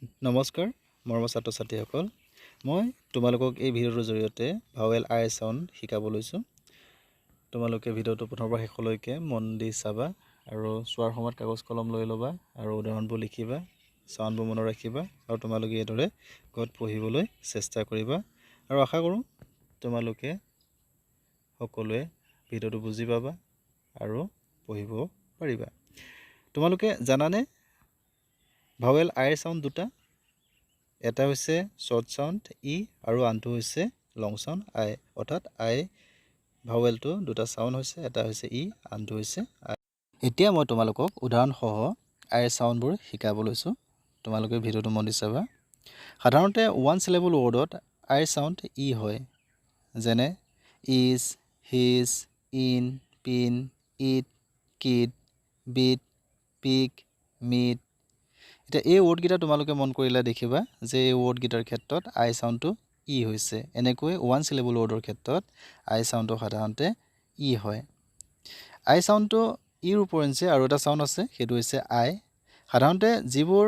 নমস্কাৰ মৰমৰ ছাত্ৰ ছাত্ৰীসকল, মই তোমালোকক এই ভিডিঅ'টোৰ জৰিয়তে ভাৱেল আই চাউণ্ড শিকাব লৈছোঁ। তোমালোকে ভিডিঅ'টো প্ৰথমৰ পৰা শেষলৈকে মন দি চাবা আৰু চোৱাৰ সময়ত কাগজ কলম লৈ ল'বা আৰু উদাহৰণবোৰ লিখিবা, চাউণ্ডবোৰ মনত ৰাখিবা আৰু তোমালোকে এইদৰে ঘৰত পঢ়িবলৈ চেষ্টা কৰিবা। আৰু আশা কৰোঁ তোমালোকে সকলোৱে ভিডিঅ'টো বুজি পাবা আৰু পঢ়িব পাৰিবা। তোমালোকে জানানে ভাৱেল আইৰ চাউণ্ড দুটা, এটা হৈছে শ্বৰ্ট চাউণ্ড ই আৰু আনটো হৈছে লং চাউণ্ড আই। অৰ্থাৎ আই ভাৱেলটো দুটা চাউণ্ড হৈছে, এটা হৈছে ই, আনটো হৈছে আই। এতিয়া মই তোমালোকক উদাহৰণসহ আইৰ চাউণ্ডবোৰ শিকাব লৈছোঁ, তোমালোকে ভিডিঅ'টো মন দি চাবা। সাধাৰণতে ওৱান চিলেবল ৱৰ্ডত আইৰ চাউণ্ড ই হয়, যেনে is, his, in, pin, it, kid, bit, pick, meet. এতিয়া এই ৱৰ্ডকেইটা তোমালোকে মন কৰিলে দেখিবা যে এই ৱৰ্ডকেইটাৰ ক্ষেত্ৰত আই চাউণ্ডটো ই হৈছে। এনেকৈ ওৱান চিলেবল ৱৰ্ডৰ ক্ষেত্ৰত আই চাউণ্ডটো সাধাৰণতে ই হয়। আই চাউণ্ডটো ইৰ উপৰিঞ্চি আৰু এটা চাউণ্ড আছে, সেইটো হৈছে আই। সাধাৰণতে যিবোৰ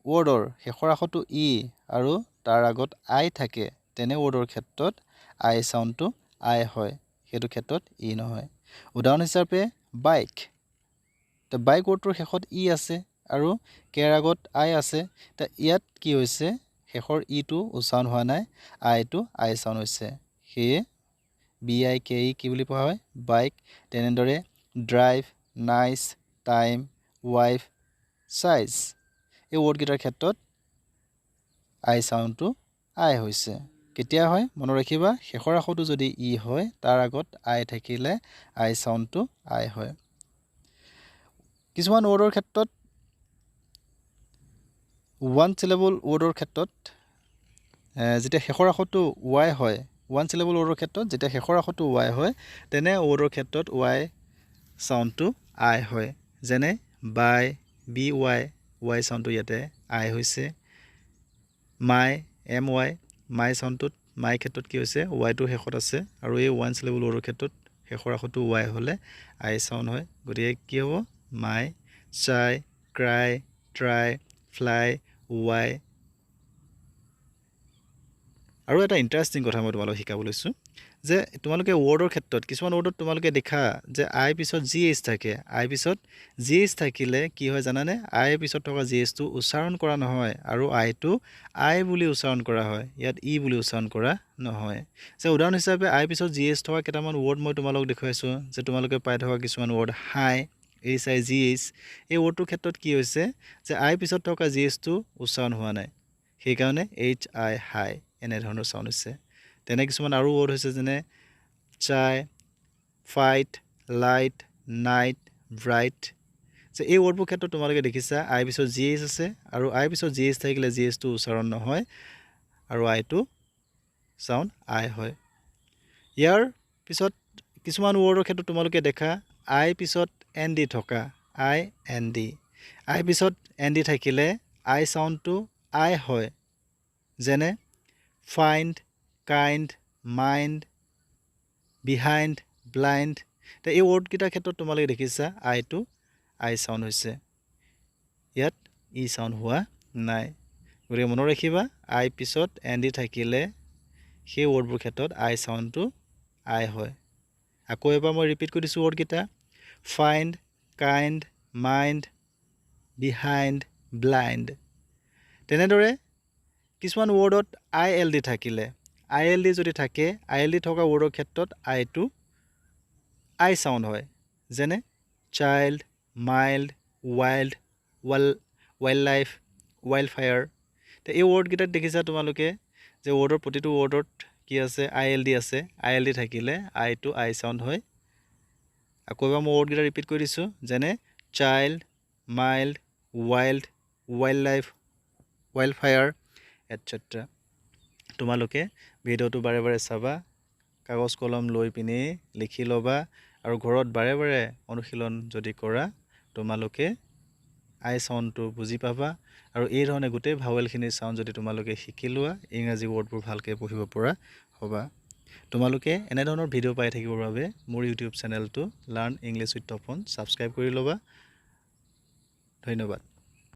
ৱৰ্ডৰ শেষৰ আখৰটো ই আৰু তাৰ আগত আই থাকে, তেনে ৱৰ্ডৰ ক্ষেত্ৰত আই চাউণ্ডটো আই হয়, সেইটো ক্ষেত্ৰত ই নহয়। উদাহৰণ হিচাপে বাইক, বাইক ৱৰ্ডটোৰ শেষত ই আছে আৰু কেৰ আগত আই আছে। ইয়াত কি হৈছে, শেষৰ ইটো উচ্চাৰণ হোৱা নাই, আইটো আই চাউণ্ড হৈছে, সেয়ে বি I K ই কি বুলি পঢ়া হয়, বাইক। তেনেদৰে drive, nice, time, wife, size, এই ৱৰ্ডকেইটাৰ ক্ষেত্ৰত আই চাউণ্ডটো আই হৈছে। কেতিয়া হয় মনত ৰাখিবা, শেষৰ আখৰটো যদি ই হয় তাৰ আগত আই থাকিলে আই চাউণ্ডটো আই হয়। কিছুমান ৱৰ্ডৰ ক্ষেত্ৰত ওৱান চিলেবল ৱৰ্ডৰ ক্ষেত্ৰত যেতিয়া শেষৰ আখৰটো ৱাই হয়, ওৱান চিলেবল ৱৰ্ডৰ ক্ষেত্ৰত যেতিয়া শেষৰ আখৰটো ৱাই হয়, তেনে ৱৰ্ডৰ ক্ষেত্ৰত ৱাই চাউণ্ডটো আই হয়, যেনে বাই, বি ৱাই, ৱাই চাউণ্ডটো ইয়াতে আই হৈছে। মাই, এম ৱাই, মাই চাউণ্ডটোত মাই ক্ষেত্ৰত কি হৈছে, ৱাইটো শেষত আছে আৰু এই ওৱান চিলেবল ৱৰ্ডৰ ক্ষেত্ৰত শেষৰ আখৰটো ৱাই হ'লে আই চাউণ্ড হয়, গতিকে কি হ'ব, my, shy, cry, try, fly, Y. আৰু এটা ইণ্টাৰেষ্টিং কথা মই তোমালোকক শিকাব লৈছোঁ যে তোমালোকে ৱৰ্ডৰ ক্ষেত্ৰত কিছুমান ৱৰ্ডত তোমালোকে দেখা যে আই পিছত জি এইচ থাকে। আই পিছত জি এইচ থাকিলে কি হয় জানানে, আই পিছত থকা জি এইচটো উচ্চাৰণ কৰা নহয় আৰু আইটো আই বুলি উচ্চাৰণ কৰা হয়, ইয়াত ই বুলি উচ্চাৰণ কৰা নহয়। যে উদাহৰণ হিচাপে আই পিছত জি এইচ থকা কেইটামান ৱৰ্ড মই তোমালোকক দেখুৱাইছোঁ যে তোমালোকে পাই থকা কিছুমান word high, H I G H, এই ৱৰ্ডটোৰ ক্ষেত্ৰত কি হৈছে যে আই পিছত থকা জি এইচটো উচ্চাৰণ হোৱা নাই, সেইকাৰণে এইচ আই হাই এনেধৰণৰ চাউণ্ড হৈছে। তেনে কিছুমান আৰু ৱৰ্ড হৈছে যেনে চাই, ফাইট, লাইট, নাইট, ব্ৰাইট। যে এই ৱৰ্ডবোৰ ক্ষেত্ৰত তোমালোকে দেখিছা আই পিছত জি এইচ আছে আৰু আই পিছত জি এইচ থাকিলে জি এইচটো উচ্চাৰণ নহয় আৰু আইটো চাউণ্ড আই হয়। ইয়াৰ পিছত কিছুমান ৱৰ্ডৰ ক্ষেত্ৰত তোমালোকে দেখা আই পিছত এন ডি থকা, আই এন ডি, আই পিছত এন ডি থাকিলে আই চাউণ্ডটো আই হয়, যেনে find, kind, mind, behind, blind. এই ৱৰ্ডকেইটাৰ ক্ষেত্ৰত তোমালোকে দেখিছা আইটো আই চাউণ্ড হৈছে, ইয়াত ই চাউণ্ড হোৱা নাই। গতিকে মনত ৰাখিবা আই পিছত এন ডি থাকিলে সেই ৱৰ্ডবোৰ ক্ষেত্ৰত আই চাউণ্ডটো আই হয়। আকৌ এবাৰ মই ৰিপিট কৰি দিছোঁ ৱৰ্ডকেইটা, find, kind, mind, behind, blind. তেনেদৰে কিছুমান ৱৰ্ডত I L D থাকিলে, I L D যদি থাকে, I L D থকা ৱৰ্ডৰ ক্ষেত্ৰত আইটো আই চাউণ্ড হয়, যেনে child, mild, wild, wild life, wild fire. এই ৱৰ্ডকেইটাত দেখিছা তোমালোকে যে ৱৰ্ডৰ প্ৰতিটো ৱৰ্ডত কি আছে, I L D আছে, I L D থাকিলে আইটো আই চাউণ্ড হয়। আকৌ এবাৰ মই ৱৰ্ডকেইটা ৰিপিট কৰি দিছোঁ, যেনে child, mild, wild, wild life, wild fire, etcetera. তোমালোকে ভিডিঅ'টো বাৰে বাৰে চাবা, কাগজ কলম লৈ পিনি লিখি ল'বা আৰু ঘৰত বাৰে বাৰে অনুশীলন যদি কৰা তোমালোকে আই চাউণ্ডটো বুজি পাবা আৰু এই ধৰণে গোটেই ভাৱেলখিনিৰ চাউণ্ড যদি তোমালোকে শিকি লোৱা, ইংৰাজী ৱৰ্ডবোৰ ভালকৈ পঢ়িব পৰা হ'বা। তোমালোকে এনেধৰণৰ ভিডিঅ' পাই থাকিবৰ বাবে মোৰ ইউটিউব চেনেলটো learn English with Tapan subscribe কৰি ল'বা। ধন্যবাদ।